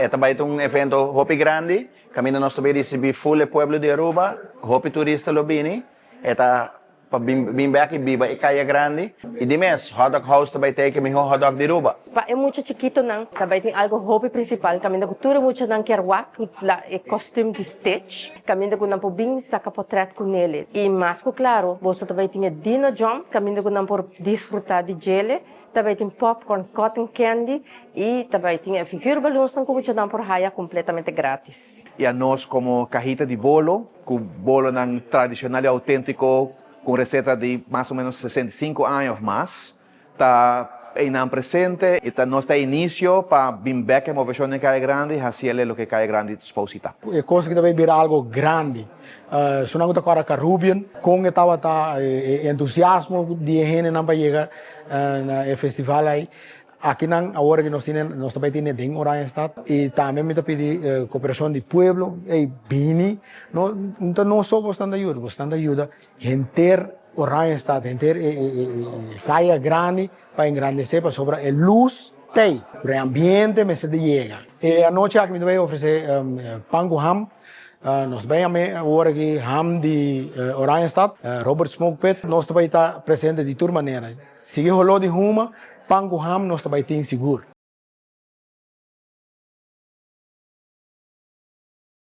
E ta bay ta un evento hopi grandi, caminda nos ta bay ricibi full e pueblo di Aruba, hopi turista lo bini, e ta pa bin bek y biba e Caya Grandi. Y di mes, Hot Dog House ta bay ta e miho hot dog di Aruba. Pa e mucha chikitonan, tambe tin algo hopi principal, caminda cu tur muchanan kier wak, e costume di Stitch, caminda cu nan por bin saca portret cu ne. Y mas cu claro, bo tambe tin Dino Jump, caminda cu nan por disfruta di dje, tambe tin popcorn, cotton candy y tambe tin figuurballoons cu muchanan por haya completamente gratis. Y nos como Cajita di Bolo, cu bolonan tradicional y autentico, cu receta di mas o menos 65 aña of mas, ta ey presente y ta nos ta inicio pa bin back e movecion den Caya Grandi, haci loke Caya Grandi disposita. E cos cu tambe bira algo grandi. Sonando awor Caribbean, cu tabata entusiasmo di hendenan pa yega na festival ey. Akinan awor cu nos tin, nos tambe tin den Oranjestad y tambe mi ta pidi cooperacion di pueblo y bini no anto no so bo ta yuda, bo ta yuda henter Oranjestad, henter Caya Grandi pa engrandece pasobra e luz tin, e ambiente mester yega. Y anochi aki mi ta bay ofrece pan cu ham. Nos ta bay awor aki ham di Oranjestad, Robert Smoke Pit, nos tambe ta presente di tur manera. Sigui holo di huma, pan cu ham, nos tambe tin sigur.